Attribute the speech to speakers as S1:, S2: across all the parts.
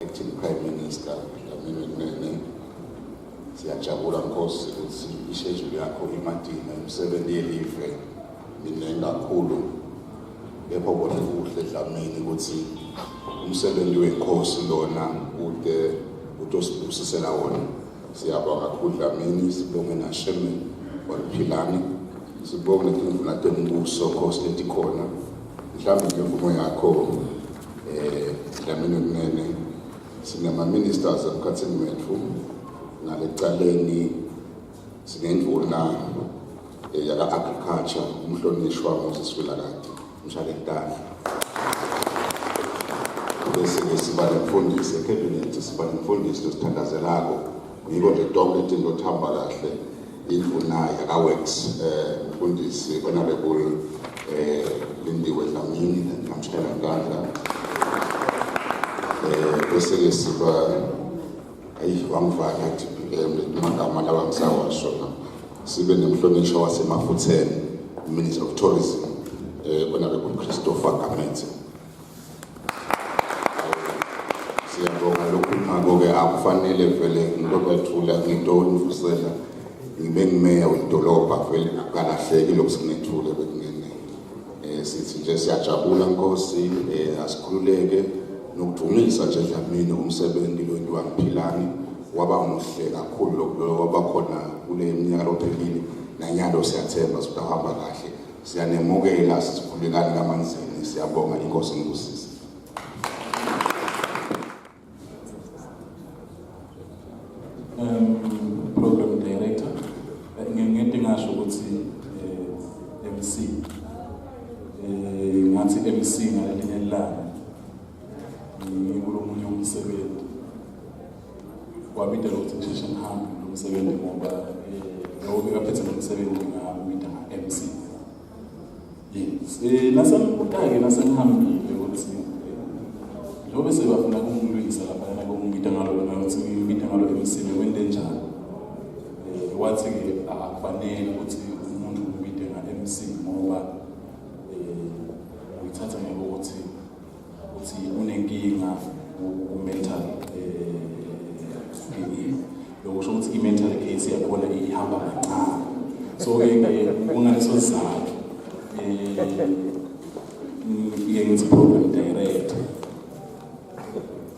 S1: Acting Prime Minister Dlamini Nene, siyajabula Nkosi ukuthi ishejuli yakho imadina imisebenzi yelive miningi kakhulu kepha ubone kuhle Dlamini ukuthi umsebenzi wenkosi lona ude utosibusisela wona. Siyabonga kakhulu Dlamini, sibonge naSherman Philani, sibonge netindvuna tembuso Nkosi letikhona. Mhlawumbe ngemvumo yakho Dlamini Kunene, sinama-ministers emkhathini wethu ngalecaleni sinendvuna yaka-agriculture umhlonishwa Moses Vilakati Mshalentana, bese-ke siba nemfundisi ecabinet, siba nemfundisi losithandazelako ngiko nje tonke tinto tihamba kahle, indvuna yaka-works mfundisi honorable Lindiwe Dlamini ngamshayela ntandla, bese-ke siba ayi wangivala DPM amagama lawa ngisawasho, sibe nemhlonishwa wasemafutheni Minister of Tourism honorable Christopher Gamedze. Siyabonga lokhu ngakho-ke akufanele vele ngilobethula ngitonivusela ngibe ngimeya wedolobha vele akukalahleki lokhu sinethule bekungene. Sithi nje siyajabula Nkosi, asikhululeke nokudumisa nje Dlamini umsebenzi lo into wangiphilani waba muhle kakhulu lokho waba khona kule minyaka lophelile nanyalo siyathemba sitahamba kahle. Siyanemukela sisikhulekani kaManzini, siyabonga inkosi ngibusise.
S2: Program director ngingeke ngasho ukuthi MC, ngathi MC ngalelinye ilanga ngikulomunye umsebenzi wabida ukuthi ngisheshe ngihambe lo msebenzi ngoba lowo bekaphethe lo msebenzi ngambida nga-MC. Yes, nasengibuta-ke nasengihambile ukuthi njengoba sebafuna kungilwisa laphayana kungibida ngalo ukuthi ngibida ngalo MC bekwente njani, wathi-ke akufanele ukuthi umuntu umbide nga-MC ngoba uyithatha ngekuthi uthi unenkinga ku-mental lokusho ukuthi i-mental case yakhona ihamba kancane. So-ke kungaleso sizathu ngifike ngithi program director.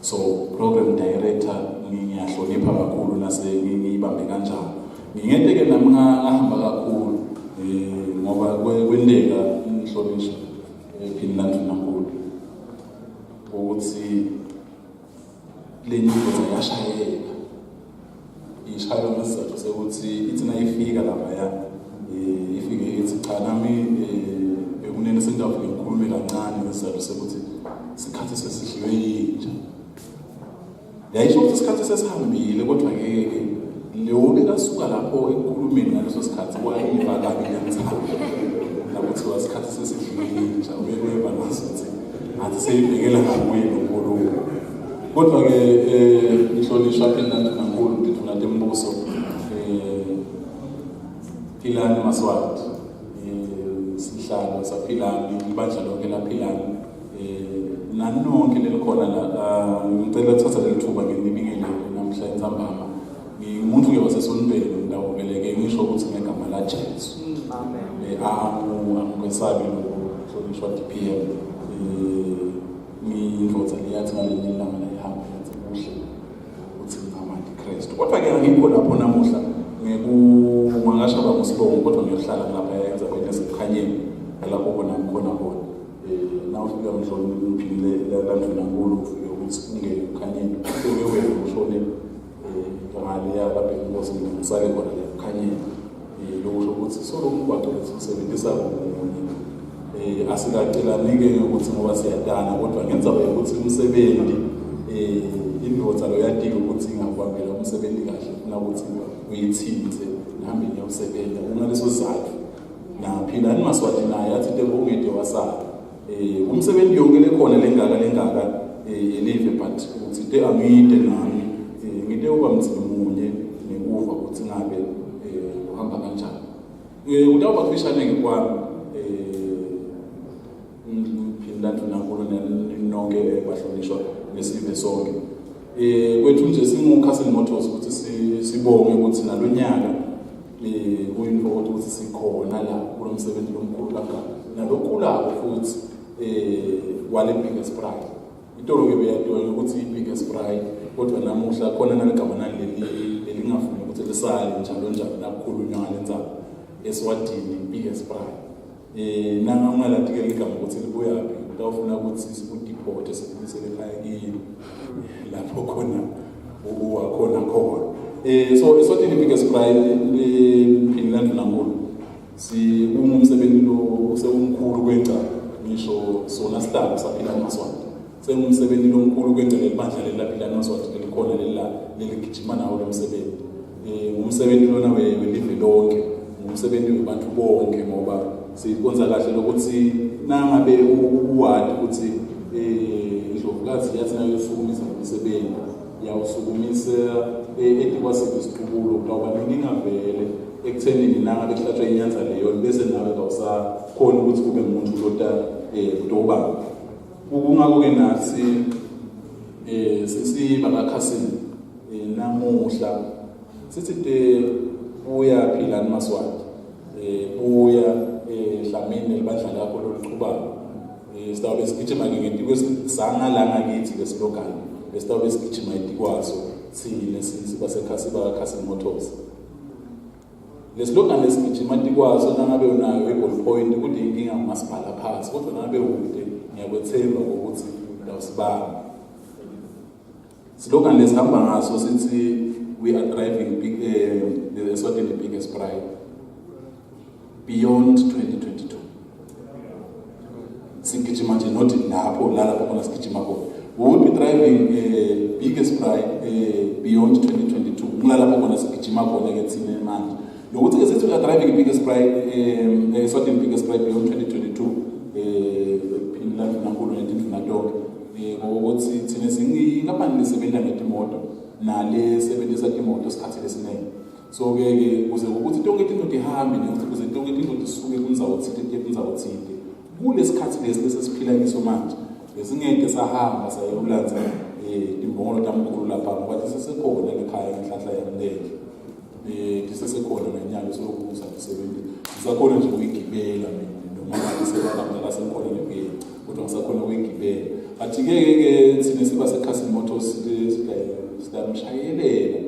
S2: So program director ngiyahlonipha kakhulu nase ngiyibambe kanjalo. Ngingente-ke nami ngahamba kakhulu ngoba kwenteka umhlonishwa ephini landvunankulu ukuthi le ndoda yashayeka ishaywa ngesizathu sekuthi ithi nayifika laphaya ifike ithi cha nami ekunene sengitawufike ngikhulume kancane ngesizathu sekuthi isikhathi sesidliwe yinja. Yayisho ukuthi isikhathi sesihambile, kodwa-ke leyo bekasuka lapho ekukhulumeni ngaleso sikhathi wayiva kabi nyanzana nakuthiwa isikhathi sesidliwe yinja, ubekuyeva ngazuthi ngathi seyibhekela ngakuye lo nkulumo. Kodwa-ke ngihlonishwa enandunankulu ndidvuna tembuso Philani Maswati, sihlalo saPhilani, ibandla lonke laPhilani, nani nonke lelikhona la, ngicela ukuthatha leli thuba nginibingelele namhla entsambama. Ngingumuntu-ke wasesontweni ngidawukeleke ngisho ukuthi ngegama laJesu. Amen. Angikwesabi lokuhlonishwa DPM. Ngiyindoda leyathi ngaleli langa layihamba yathi kuhle ukuthi ngingamandi Kristu. Kodwa-ke angikho lapho namuhla ngekungangashaba ngosibongo, kodwa ngiyohlala lapha endzabeni yasekukhanyeni lapho khona ngikhona khona. Nawufika mhlawumbe uphinde landvunankulu ufike ukuthi ungene ekukhanyeni ufike wena ushone ngaleya kabheka inkosi mina ngisale khona le ekukhanyeni. Lokusho ukuthi solo umgwaqo lethu usebenzisa munye. Asikacelani-ke ukuthi ngoba siyadana, kodwa ngendzaba yokuthi umsebenzi indvodza loyatiko ukuthi ingakubambela umsebenzi kahle, ufuna ukuthi uyithinthe nihambe niyawusebenza. Kungaleso sizathu naphila Maswati naye athi ungede wasala umsebenzi yonke lekhona lengaka lengaka elive, but uthi te angide nami ngide uba mthini munye nekuva ukuthi ngabe uhamba kanjani. Utawuba kufishane-ke kwami phindla Ndvunankhulu nonke bahlonishwa nesive sonke. Kwethu nje singu-Castle Motors ukuthi sibonge ukuthi nalonyaka kuyinto ukuthi sikhona la kulo msebenzi lomkhulu kangaka nalokhulako futhi wale biggest pride. Itolo-ke beyatiwa ukuthi i-biggest pride, kodwa namuhla khona naligama nani leli lelingafuni ukuthi lisale njalo njalo nakukhulunywa ngale ndzaba eSwatini, biggest pride. Nangaungalati-ke ligama ukuthi libuyaphi, utawufuna ukuthi sikudipote sikubuyisele ekhaya kini lapho khona uwakhona khona. So eSwatini biggest pride, phini laNdvunankhulu, sikungumsebenzi lo sewumkhulu kwenca ngisho sona sihlalo saphila Maswati, sengumsebenzi lomkhulu kwenca leli bandla leli laphila Maswati lelikhona lela leligijima nawo lo msebenzi. Ngumsebenzi lona welive lonke, ngumsebenzi webantu bonke, ngoba sikonza kahle lokuthi nangabe uwadi ukuthi indlovukazi yathi nayo yosukumisa lo msebenzi yawusukumisa etikwasiphi isiqubulo, kutawuba nenkinga vele ekuthenini nangabe kuhlatshwa inyanza leyo bese nawe kawusakhona ukuthi kube ngumuntu lota kutobamba. Kungakho-ke nathi sesibakakhasini namuhla sithi te buya Philani Maswati, buya Dlamini nelibandla lakho loluchubako. Sitawube sigijima-ke ngetiko sangalanga kithi le slogan lesitawube sigijima etikwaso thine sibakakhasini Motors. Le slogan lesigijima tikwaso, nangabe unayo i-ball point kude inkinga ungasibhala phasi, kodwa nangabe ude ngiyakwethemba ukuthi utawusibamba. Slogan lesihamba ngaso sithi we are driving big, the Eswatini biggest pride beyond 2022. Sigijima nje not lapho la lapho khona sigijima khona. We will be driving biggest pride beyond 2022, kula lapho khona sigijima khona ke thina manje. Lokuthi ke sithi we are driving biggest pride, Eswatini biggest pride beyond 2022, phini laNdvunankhulu netindvuna tonke, ngokuthi thina singiyinkampani lesebenza ngetimoto nale sebenzisa timoto isikhathi lesiningi. So ke ke kuze ukuthi tonke tinto tihambe nekuthi kuze tonke tinto tisuke kundzawo tsite tiye kundzawo tsite kulesikhathi lesi lesesiphila kiso manje, besingeke sahamba sayokulandza timbongolo tamkhulu lapha ngoba tisesekhona ekhaya ngenhlahla yamlendle. Tisesekhona ngenyalo solokuza tisebenti ngisakhona nje ukuyigibela mina noma ngabe sebakangaka sengikhona nekuyenca, kodwa ngisakhona ukuyigibela. But-ke ke ke thina siba sekhasini Motors sitamshayelela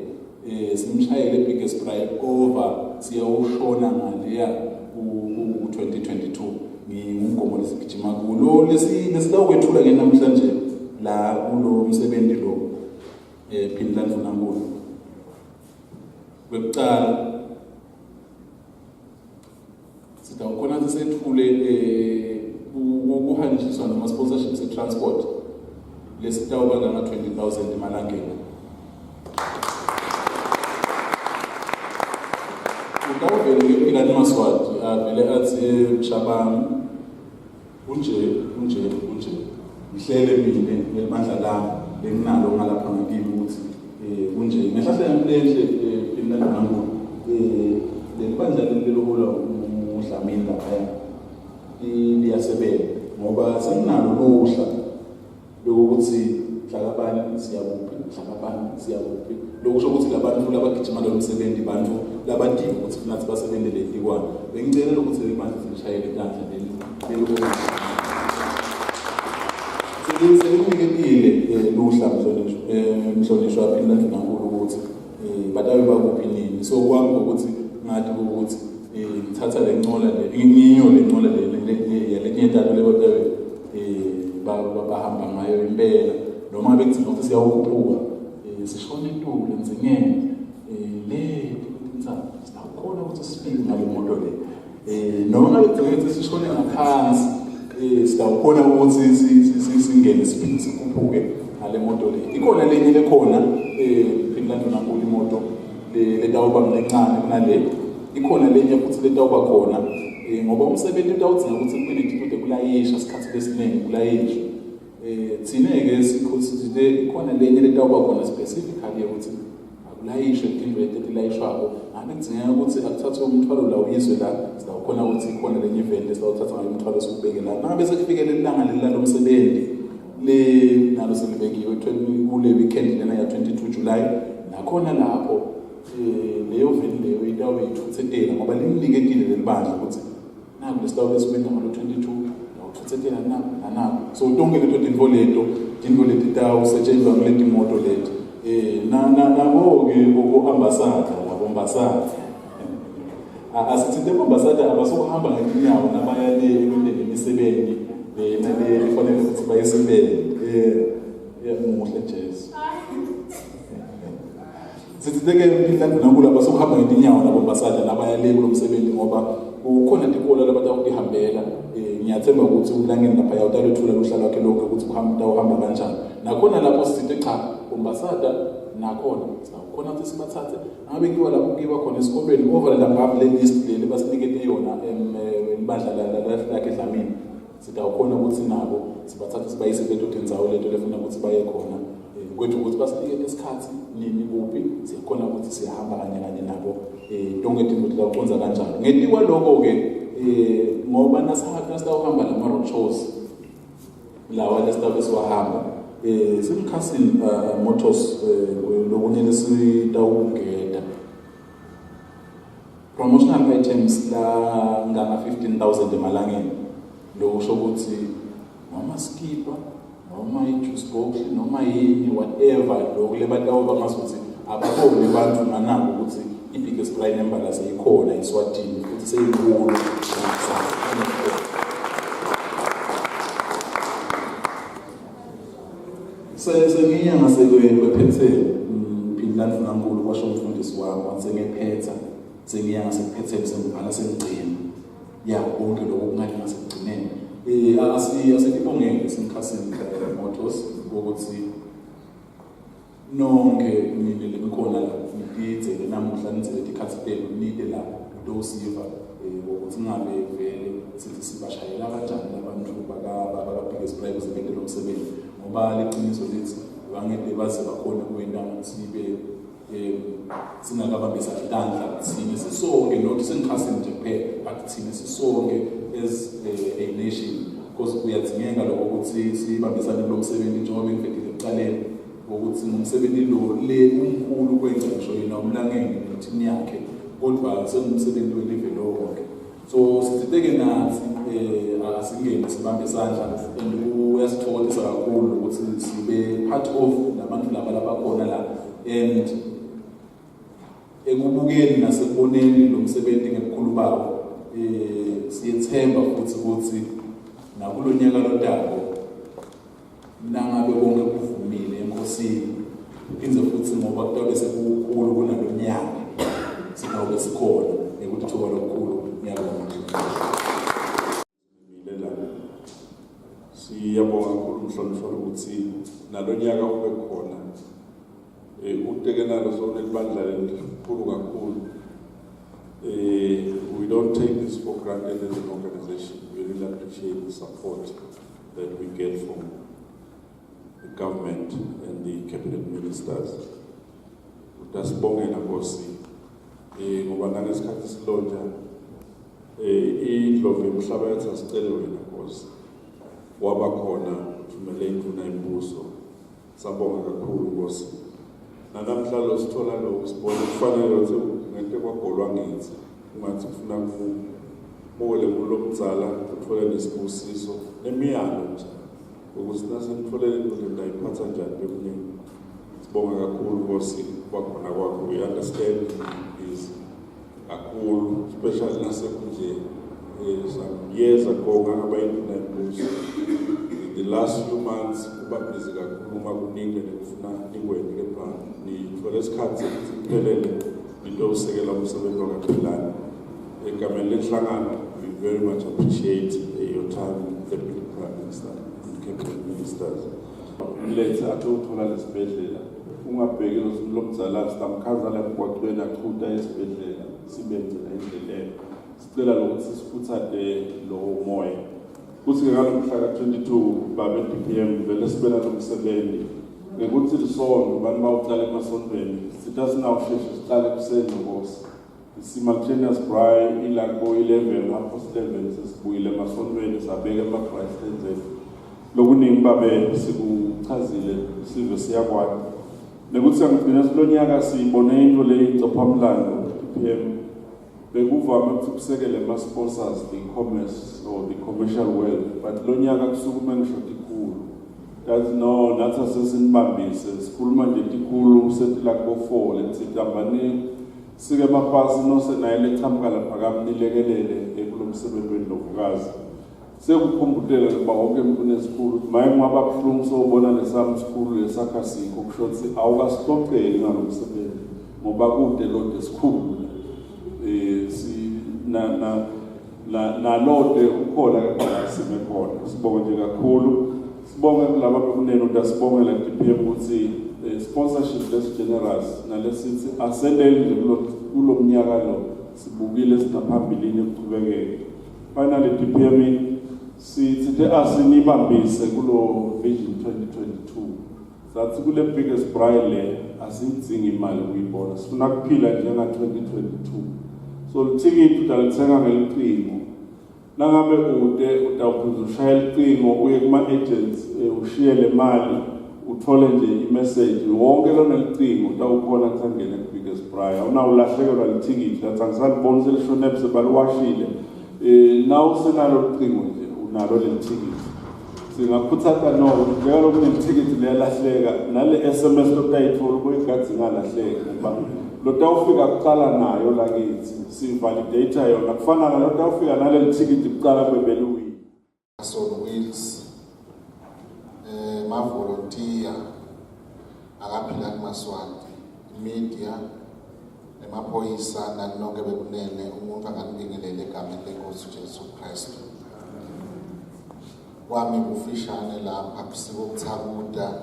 S2: simshayele biggest pride over siyawushona ngaleya ku-2022. Ngingumgomo lesigijima kulo lesitawukwethula ke namhlanje la kulo msebenzi lo, phini laNdvunankhulu. Kwekucala sitawukhona sethule kuhanjiswa noma sponsorship se-transport lesitawuba kanga-20 000 emalangeni. Utawuvele ke Philani Maswati avele athi mshabami kunje kunje kunje, ngihlele mine nelibandla lami lenginalo ngalapha ngakimi ukuthi kunje ngehlahla yami lenhle. Philani Ndvunankhulu, leli bandla leli liholwa uDlamini laphaya liyasebenza ngoba senginalo luhla lokuthi mhlakabani siyakuphi, mhlakabani siyakuphi, lokusho ukuthi labantu labagijima lo msebenzi bantu labadinga ukuthi nathi basebenzele etikwane. Bengicela ukuthi leli bandla silishayele tandla leli leli selikuniketile luhla, mhlonishwa phini laNdvunankhulu, ukuthi batabe bakuphi nini. So kwami ukuthi ngathi ukuthi ngithatha le ncola le ngiyo le ncola le yaletinye tato le batabe bahamba ngayo impela, noma ngabe kudzinga ukuthi siyawukhuphuka sishone etulu enzingeni le tintsaba, sitawukhona ukuthi sifike ngale moto le. Noma ngabe kugcine ukuthi sishone ngaphansi, sitawukhona ukuthi singene siphinde sikhuphuke ngale moto le. Ikhona lenye lekhona, phinde nankulu imoto letawuba mlencane kunale. Ikhona lenye futhi letawuba khona, ngoba umsebenzi utawudzinga ukuthi kube netinto tekulayisha isikhathi lesiningi kulayishwa. Thina-ke sikhosile, ikhona lenye letawuba khona specifically ukuthi akulayishwe tindlu leti etilayishwako. Ngabe kudzingeka ukuthi akuthathwe umthwalo la uyizwe la, sitawukhona ukuthi ikhona lenye iveni lesitawuthatha ngayo umthwalo siwubeke la. Nangabe sekufikele ilanga leli lalomsebenzi le nalo selibekiwe kule weekend lena ya 22 July, nakhona lapho leyo veni leyo itawube ithuthetela, ngoba liniketile leli bandla ukuthi naku lesitawube sikwenta ngalo 22, nawuthuthetela naku nanaku. So tonke leto tintfo, leto tintfo leti tawusetshenziswa kuleti moto leti. Nabo-ke bo-ambassador, labo ambassador, asithinte bo-ambassador abasokuhamba ngetinyawo nabaya le ekwenteni imisebenzi lena le efanele ukuthi bayisebenze. Muhle Jesu. Sithinte-ke mhlambe nakulo abasokuhamba ngetinyawo nabo ambassador nabaya le kulo msebenzi, ngoba kukhona tikolo labatawutihambela. Ngiyathemba ukuthi umlangeni lapha utalwethula luhla lwakhe lonke ukuthi utawuhamba kanjani. Nakhona lapho sithinte cha, ambassador nakhona sawukhona ukuthi sibathathe ngabe kuyiwa lapho kuyiwa khona esikolweni over and above le list leli basinikete yona ibandla lakhe Dlamini. Sitawukhona ukuthi nabo sibathathe sibayise kuleto tindzawo leto lefuna ukuthi baye khona. Kwethu ukuthi basinikete isikhathi, nini, kuphi, siyakhona ukuthi siyahamba kanye kanye nabo. Tonke tintfo titawucondza kanjalo. Ngetiwa loko-ke, ngoba nasitawuhamba lama-road shows lawa lesitawube siwahamba, Simkhasini Motors, lokunye lesitawungeta promotional items la nganga 15,000 emalangeni. Lokusho ukuthi noma skipa, noma i-juice box, noma yini, whatever lokhu lebatawuba ngazuthi ababone abantu nganako ukuthi i-Biggest Braai nembala seyikhona eSwatini futhi seyinkulu. Sengiya ngasekwephetheni, phindla ndlunankulu, kwasho umfundisi wami, wathi sengiyephetha, sengiya ngasekuphetheni, sengibhala, sengigcina ya konke lokho kungale ngasekugcineni. Asikibongele Simkhasini Motors ukuthi nonke nine lenikhona la nitidzele namuhla, nidzele tikhatsi tenu, nite la nitosiva ukuthi ngabe vele sithi sibashayela kanjani labantu baka-Biggest Braai ukuze bente lo msebenzi, ngoba liqiniso lithi bangeke baze bakhone kuyenta sibe singakabambisani tandla thina sisonke, not Simkhasini nje kuphela, but thina sisonke as a nation, because kuyadzingeka lokho ukuthi sibambisane kulo msebenzi, njengoba bengivedile ekuqaleni ukuthi ngumsebenzi lo le umkhulu kwenza ngisho yena umlangeni neteam yakhe, kodwa sengumsebenzi welive lonke. So sithiteke nathi asingene sibambe isandla, and uyasithokozisa kakhulu ukuthi sibe part of labantu laba labakhona la and ekubukeni nasekuboneni lo msebenzi ngebukhulu bawo. Siyethemba futhi ukuthi nakulonyaka lotako, nangabe konke kuvumile enkosini, phindze futhi ngoba kutabe sekukhulu kunalonyaka, sitawube sikhona ngekuthi thuba lokukhulu. Ngiyabonga.
S3: Mile la. Siyabonga kakhulu mhlonishwa ukuthi nalonyaka ube khona. Uteke nalo sewunelibandla lelikhulu kakhulu. We don't take this for granted as an organization. We really appreciate the support that we get from the government and the cabinet ministers. Utasibongela Nkosi, ngoba nangesikhathi silonja indlovu yomhlaba yathi asicele wena Nkosi, waba khona uthumele indvuna yembuso. Sabonga kakhulu Nkosi. Nanamhla lo sithola lokhu, sibona kufanele ukuthi ngento kwagolwa ngithi ungathi kufuna kubole kulomdzala uthole nesibusiso nemiyalo nje ukuthi nasenitholele into ndayiphatha njani bekuningi. Sibonga kakhulu Nkosi kwakhona kwakho. We understand is kakhulu, especially nasekunje some years ago ngangaba induna yembuso. In the last few months kuba busy kakhulu uma kuningi nekufuna nikwente, kepha nithole isikhathi sokuthi niphelele nitowusekela umsebenzi wakaphilani. Egameni lenhlangano, we very much appreciate your time, Deputy Prime Minister and Cabinet Ministers. Mlethe atowuthola lesibhedlela, ungabheki lomdzala sitamkhaza la emgwaqweni achuta esibhedlela sibenzela endleleni. Sicela lokuthi sikhuthate lowo moya. Kuthi-ke ngalo mhla ka-22 babe DPM vele sibe nalo msebenzi ngekuthi lisonto abantu bawucala emasontweni sithi asinawusheshe siqale ekuseni nkosi. Simultaneous braai ila ko-11 half past 11 sesibuyile emasontweni sabeka ama-braai stands lokuningi babe sikuchazile sive siyakwati nekuthi angigcina silonyaka siyibone into le icophamlando DPM. Bekuvame ukuthi kusekele ama-sponsors the commerce or the commercial world, but lo nyaka kusukume ngisho tikhulu kathi no nathi asesinibambise sikhuluma nje tikhulu setila kubo-4 lethi hambani sike emapasi nose naye lechamuka lapha kami nilekelele kulo msebenzi wendlovukazi. Sekukhumbutela ukuba wonke umuntu unesikhulu ukuthi maye kungaba buhlungu sowubona lesami sikhulu lesakha sikho kusho ukuthi awukasixoxeli ngalo msebenzi ngoba kude lode sikhulu si na na na nalode ukhona kepha sime khona. Sibonge nje kakhulu, sibonge kulaba bekunene utasibongela DPM ukuthi sponsorship lesi generous nalesithi asendeli nje kulo mnyaka lo sibukile sinaphambilini ekuchubekeke. Finally DPM sithi asinibambise kulo Vision 2022 sathi kule biggest braai le asiyidzingi imali ukuyibona, sifuna kuphila njenga 2022. So lithikithi utalithenga ngelicingo, nangabe ude utawuphinda ushaya licingo uye kuma-agents ushiye le mali uthole nje i-message. Wonke lona licingo utawukhona kuthi angene ku-biggest braai, awunawulahlekelwa lithikithi lathi angisaliboni selishone sebaliwashile. Nawusenalo lucingo nje unalo leli thikithi. Singakhuthata noko njengalokhu kunelithikithi liyalahleka nale SMS lotayithola uboyigadzi ingalahleki ngoba lotawufika kuqala nayo lakithi sivalidate yona kufana nalotawufika naleli thikithi kuqala bebeliwile.
S1: On Wheels mavolontiya akaphilani Maswati media nemaphoyisa nani nonke bekunene, umuntu anganibingelele egameni lenkosi Jesu Kristu. Kwami kufishane lapha kusiko kuthakuta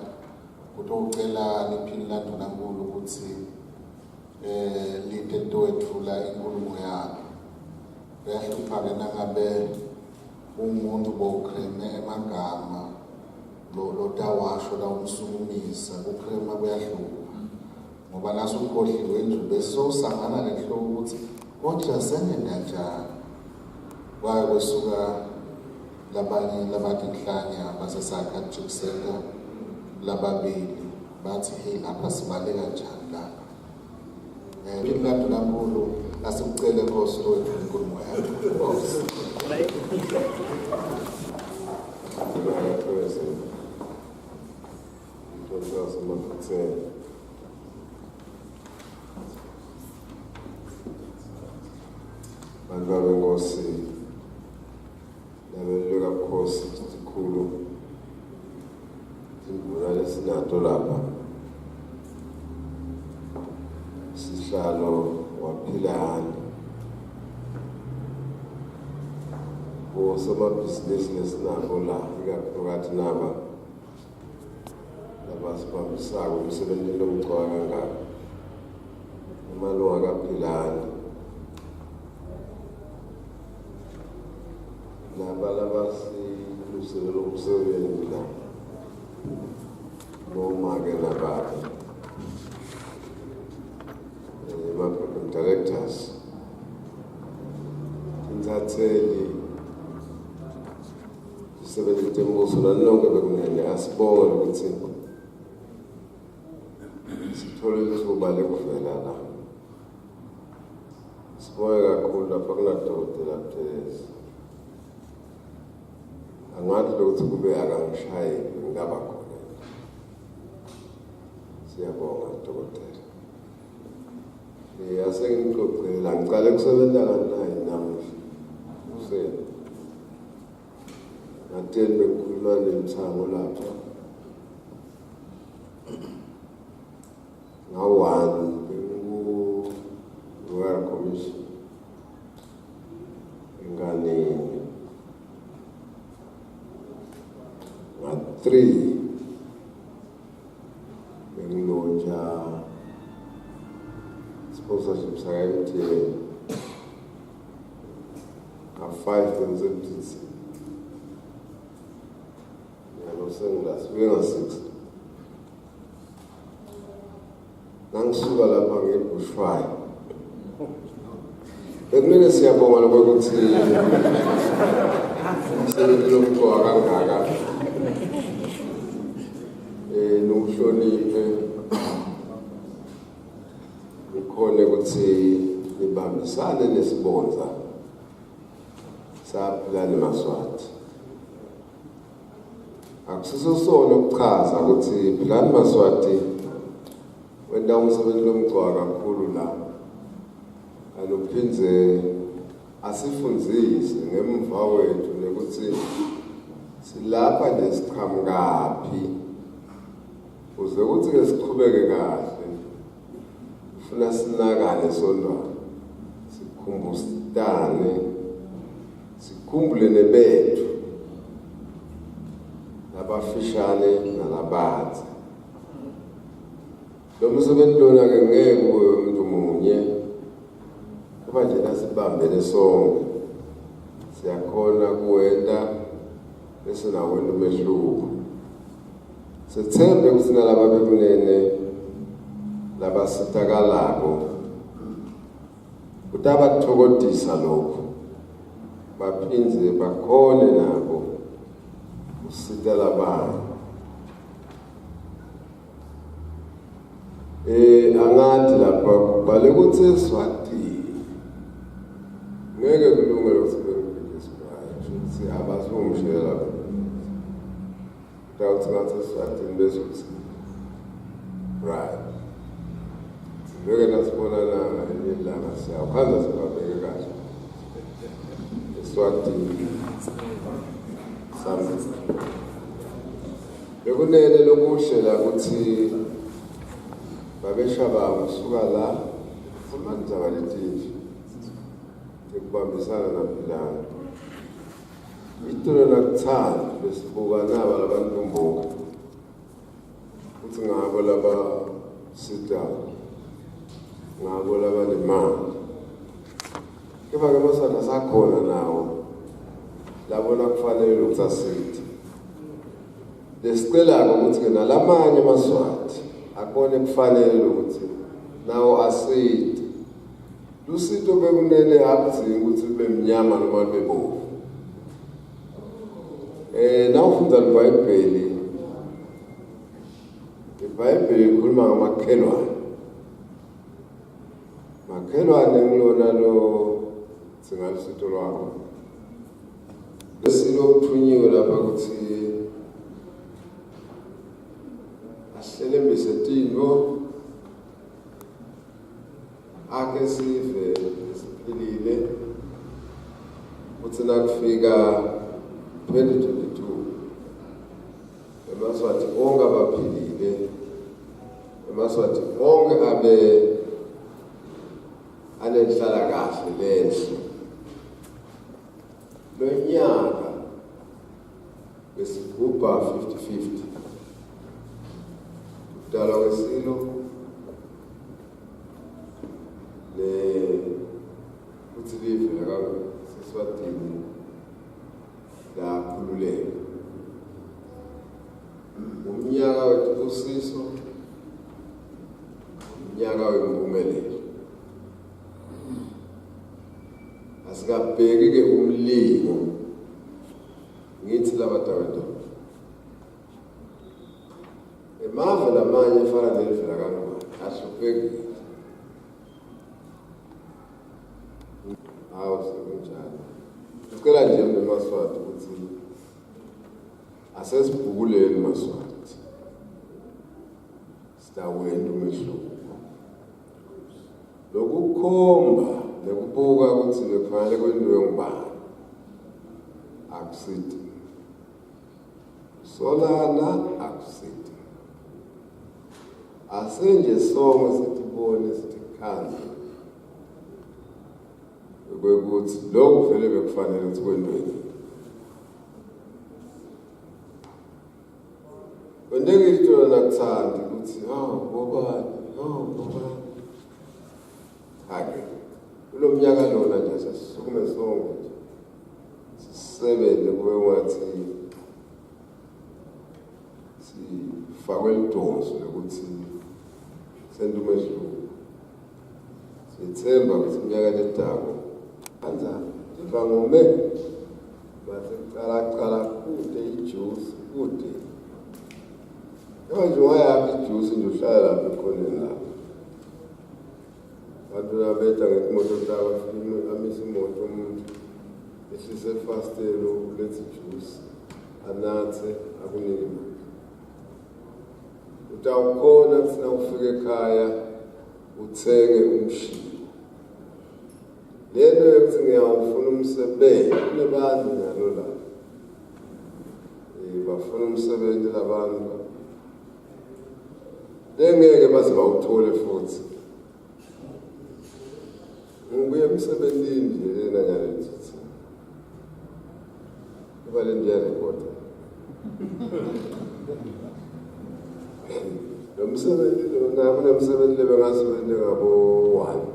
S1: kutocela liphini landunankulu ukuthi lide litowetfula inkulumo yakhe. Kuyahlupha-ke nangabe umuntu bowukreme emagama lotawasho lawumsukumisa, kukrema kuyahlupha ngoba nasukhohliwe nje bese sowusangana nenhloko ukuthi kodwa sengenda njani. Kwaye kwesuka labanye labatinhlanya base-psychiatric center lababili bathi hey lapha sibaleka njani lapha. Phini landunankulu asikucele Nkosi lowethu inkulumo yakho. Nkosi.
S4: Bantu benkosi labeluleka bukhosi sikhulu tindvuna lesinato lapha sihlalo waphilani bosomabhizinisi lesinabo la ikakhulukazi naba labasibambisako emsebentini lomcoka kangaka emalunga kaphilani laba labasiluselela umsebenzi la bomake nababe ma-program directors intatheli isebenzi tembuso nani nonke bekunene, asibonge ukuthi sithole ithuba lekuvela la. Sibonge kakhulu lapha kunadokotela Buthelezi, angathi lokuthi kube akangishayeli ngingaba khona. Siyabonga dokotela. Asengixoxela ngicale kusebenza ka-9 namuhla ekuseni nga-10 bekukhuluma nemthango lapha nga-1 bengiku-Royal Commission. 3 bengilontsha sponsorship saka MTN. Nga-5 bengisemtc, yalo sengila sifike nga-6. Nangisuka lapha ngebushfire bekumele siyabonga lokuthi umsebenzi lomcoka kangaka niwuhloniphe, nikhone ukuthi nibambisane nesibonza saPhilani Maswati. Akusiso sona ukuchaza ukuthi Philani Maswati wenta umsebenzi lomcoka kakhulu la, alophindze asifundzise ngemva wethu nekuthi silapha nje siqhamukaphi, uze ukuthi ke sichubeke kahle. Ufuna sinakane sondwana, sikhumbusane, sikhumbule nebethu labafishane nalabadze. Lo msebenzi lona ke ngeke kube umuntu munye, kuba nje nasibambene sonke siyakhona kuwenta bese nawenta umehluko. Sethembe ukuthi nalaba bekunene labasitakalako kutabathokodisa lokhu, baphindze bakhone nabo kusita labanye. Angathi lapha kubhale ukuthi eSwatini ngeke kulunge ukuthi bengibheke esibrayini, ukuthi abazongishela utawuthi ngathi eSwatini bese uthi right. Ngeke nasibonana ngelinye ilanga, siyawukhanza sibabeke kahle eSwatini. Sami bekunene lokuhle la ukuthi babeshabangu suka la khuluma letinje ekubambisana naPhilani. Itolo nakuthanda besibuka naba labantu mbuka ukuthi ngabo labasitayo, ngabo labanemali, kepha-ke amaswati asakhona nawo labona kufanele ukuthi asithe. Lesicelako ukuthi-ke nalamanye amaswati akubone kufanele ukuthi nawo asithe. Lusito bekunene akudzingi ukuthi lube mnyama noma lube bovu. Nawufunda iBhayibheli, iBhayibheli likhuluma ngamakhelwane. Makhelwane ngilona lo singalusito lwakho. Lesilokuthunywe lapha ukuthi ahlelembise tintfo, ake sive siphilile, kuthi nakufika 2022 emaswati onke abaphilile, emaswati onke abe anenhlala kahle lenhle. Lonyaka besigubha 50-50 kudalwa kwesilo le kuthi live lakaseswatini lakhululeka. Umnyaka wethu umnyaka wempumelelo. Asikabheki ke umlingo ngithi labadawenda emave lamanye efana nelivela kaNgwane ahluphekile. Hawu, sekunjalo. Ngicela nje mina Maswati ukuthi asesibhukuleni Maswati, sitawenta umehluko. Lokukhomba nekubuka ukuthi bekufanele kwentiwe ngubani akusidi, solana akusidi. Asenje sonke sitibone sithi khanzi kwekuthi lokhu vele bekufanele ukuthi kwentiwe. Kwenteka itolo nakuthandi ukuthi hawu bobani, hawu bobani. Cha-ke kulo mnyaka lona nje sesisukume sonke nje sisebenze kube ungathi sifakwe lidonso lokuthi sente umehluko. Siyethemba ukuthi iminyaka ledako kanjani ndiva ngome bathi kucala kucala kude ijuice kude manje ungayaphi ijuice nje uhlala lapha ekhoneni lapha abantu labeta ngetimoto tabo afike amise imoto umuntu ehlise efasitelo ulethe ijuice anathe akunike imali utawukhona kuthi nawufika ekhaya uthenge umshini lento yokuthi ngiyawufuna umsebenzi kunebantu njalo la eh bafuna umsebenzi labantu lengeke baze bawuthole futhi ngibuye emsebenzini nje lena ngalethi kuba le ndiyarekhoda lo msebenzi lona kunemsebenzi lebengasebenze ngabo-one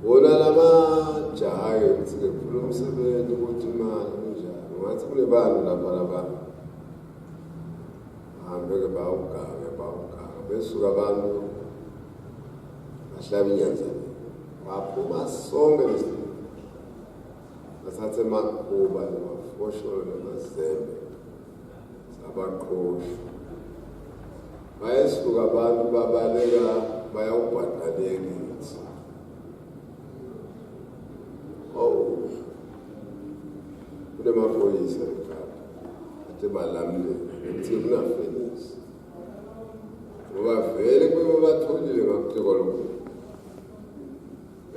S4: wona lamajaha-ke ukuthi-ke kulo msebenzi ukuthi imali kunjani ungathi kunebantu lapha laba bahambe-ke bawugange bawugange besuka abantu bahlaba inyanzane baphuma sonke Bathatha emakhuba nemafosholo nemazembe sabaqosha. Bayesuka abantu babaleka bayawubhaqa le kithi. Oh. Kunemaphoyisa eKapa ade balamule kuthi kunafenisi. Ngoba vele kube batholile ngakuthi kwalokho.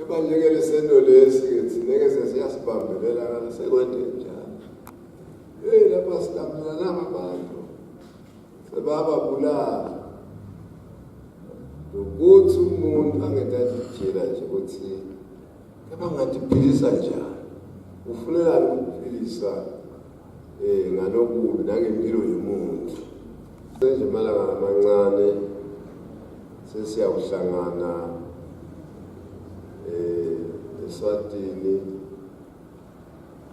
S4: Ebalulekele sento lesi-ke thina-ke sesiyasibambelela ngala sekwente njalo. Hey lapha silamulelananga abantu sebababulala. Nokuthi umuntu angentatijela nje ukuthi kepha ngingathi njani ufunelani ukuphilisa um ngalokubi nangempilo yomuntu nje malanga amancane sesiyawuhlangana eh eSwatini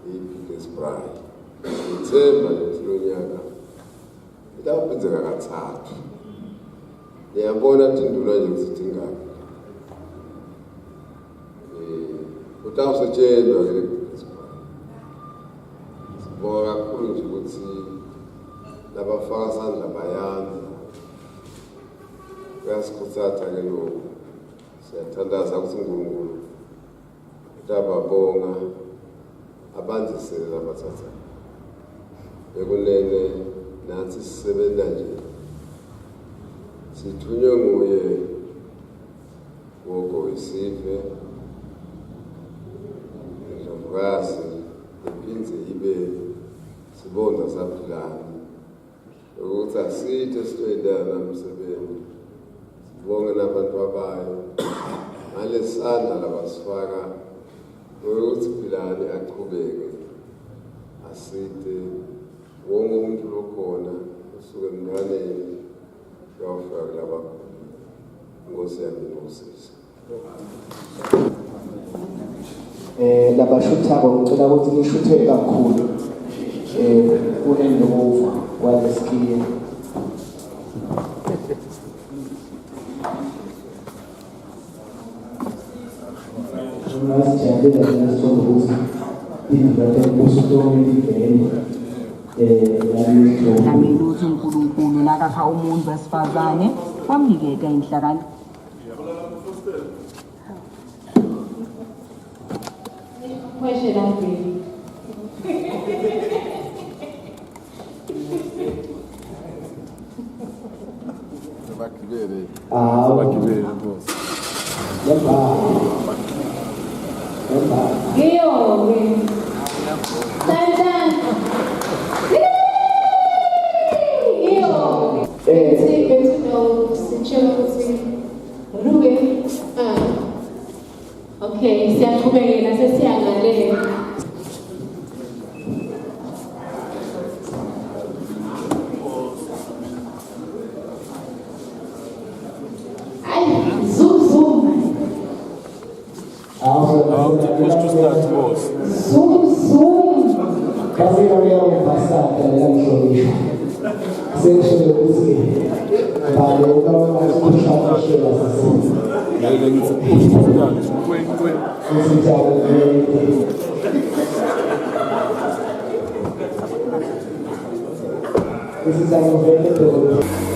S4: i-biggest bride ngithemba lethi lo nyaka itawuphindeka kathathu niyabona ukuthi induna nje ukuthi ingaki um utawusetshendwa ke le biggest bride sibonga kakhulu nje ukuthi labafaka sandla bayandza Kuyasikhuthatha ke lokhu. Siyathandaza ukuthi uNkulunkulu utababonga abandisele labathatha. Bekunene nathi sisebenza nje sithunywe nguye gogo wesive indlovukazi iphinde ibe sibonda saphilani ukuthi asithe sitoyintana namsebenzi sibonge nabantu abayo ngalesandla labasifaka ukuthi philani aqhubeke aside wonke umuntu lokhona usuke emntwaneni uyawufika kulabakhulile inkosi yami inosiza
S5: Eh labashuthako ngicela ukuthi nishuthe kakhulu eh kunendokuva kwaleskiye. Ngasijabulela thina sonke ukuthi indlu yatembuso tonke tivele eh
S6: Dlamini uthi uNkulunkulu nakakha umuntu wesifazane wamniketa inhlakanipho
S7: Question I'm
S4: Sebagibele.
S5: Hawu.
S2: Sebagibele nkosi.
S5: Lemba. Lemba.
S7: Ngiyo-ke. Tan tan. Ngiyo-ke.
S5: Eh.
S7: Bethi bethi no sitshela ukuthi Ruke. Ah. Okay, siyaqhubekela sesiya ngale.
S5: Basiyawuyawuvasata lela mhlonishwa. Sengisho ukuthi bale ukawukhushakhashela sasini. Usithale vele. Usithale vele.